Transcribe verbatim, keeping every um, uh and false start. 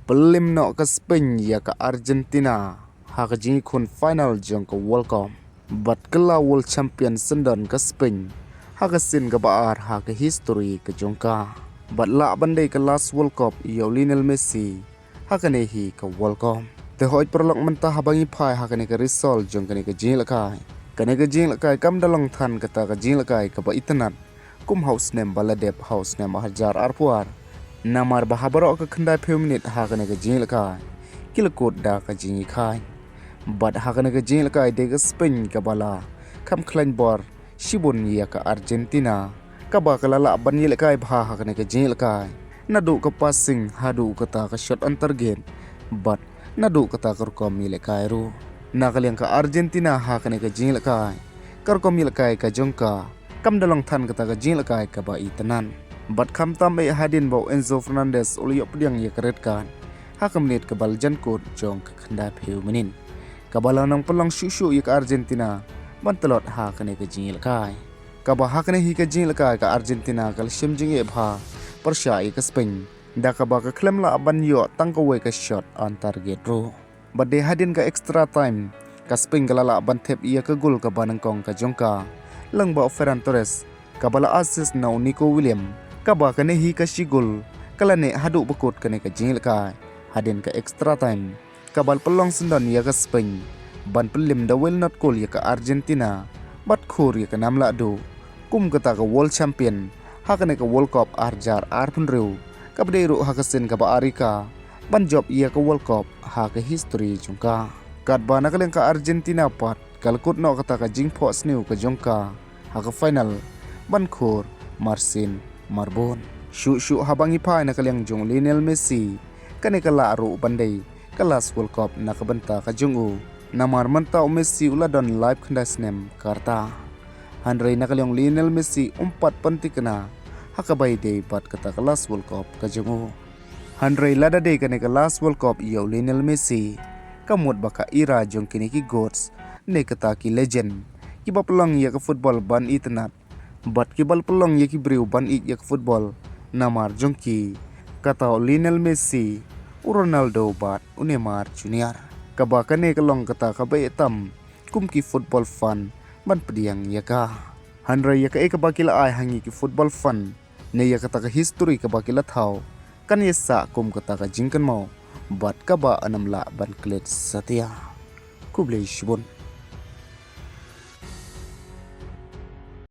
Pynlem noh ka Spain ïa ka Argentina ha ka jingïakhun final jong ka World Cup. Bad ka la World Champion syndon ka Spain ha ka sien kaba ar ha ka history ka jong ka. Bad lah ban dei ka last World Cup ïa u Lionel Messi ha kane hi ka World Cup. Te hoi paralok, mynta haba ngi phai ha kane ka result jong kane ka jingïalehkai, kane ka jingïalehkai kam da long than kata ka jingïalehkai kaba itynnad kum ha u snem ba la dep, ha u snem ar hajar arphew ar. Namar ba ha baroh ka khyndai phew minit ha kane ka jingïalehkai ki la kut da ka jingïalehkai. Bad ha kane ka jingïalehkai dei ka Spain kaba la kham khlaiñ bor shibun ïa ka Argentina, kaba ka la lah ban ïalehkai bha ha kane ka jingïalehkai, naduh ka passing haduh kata ka shot on target, bad naduh kata ka rukom ïalehkai ruh. Na ka liang ka Argentina ha kane ka jingïalehkai, ka rukom ïalehkai ka jong ka kam da long than kata ka jingïalehkai kaba itynnad. Bad khamtam eh hadien ba u Enzo Fernandez u la ïoh pdiang ïa ka red card ha ka minit kaba la jan kut jong ka khyndai phew minit, kaba la nang pynlong shuh shuh ïa ka Argentina ban tlot ha kane ka jingïalehkai. Kaba ha kane hi ka jingïalehkai ka Argentina ka la shim jingeh bha pyrshah ïa ka Spain, da kaba ka khlem lah ban ïoh tang kawei ka shot on target ruh. Bad dei hadien ka extra time ka Spain ka la lah ban thep ïa ka gol kaba nyngkong ka jong ka lyngba u Ferran Torres, kaba la assist na u Nico Williams, kaba kane hi ka shi gol ka la neh haduh ba kut kane ka jingïalehkai. Hadien ka extra time kaba la pynlong syndon ïa ka Spain ban pynlem da wei la nod kol ïa ka Argentina bad khur ïa ka nam lahduh kum kata ka World Champion ha kane ka World Cup ar hajar arphew hynriew, kaba dei ruh ha ka sien kaba ar ïa ka ban jop ïa ka World Cup ha ka history jong ka. Katba na ka liang ka Argentina pat ka la kut noh kata ka jingphohsniew ka jong ka ha ka final ban khur marsien marbud. Shuh shuh haba ngi phai na ka liang jong u Lionel Messi, kane ka lah ruh ban dei ka last World Cup na ka bynta ka jong u. Namar mynta u Messi u la don laiphew khyndai snem ka rta. Hynrei na ka liang u Lionel Messi um pat pynthikna ha kaba ïadei bad kata ka last World Cup ka jong u. Hynrei lada dei kane ka last World Cup ïa u Lionel Messi, ka mut ba ka era jong kine ki goats ne kata ki legend kiba pynlong ïa ka football ban itynnad bad kiba la pynlong ïa ki briew ban ïeit ïa ka football namar jong ki, kata u Lionel Messi, u Ronaldo bad u Neymar Junior. Kaba kane ka long kata kaba eh tam kum ki football fan ban pdiang ïa ka. Hynrei ïa kaei kaba ki la ai ha ngi ki football fan ne ïa kata ka history kaba ki la thaw, kan ïasah kum kata ka jingkynmaw bad kaba ym lah ban klet satia. Khublei shibun.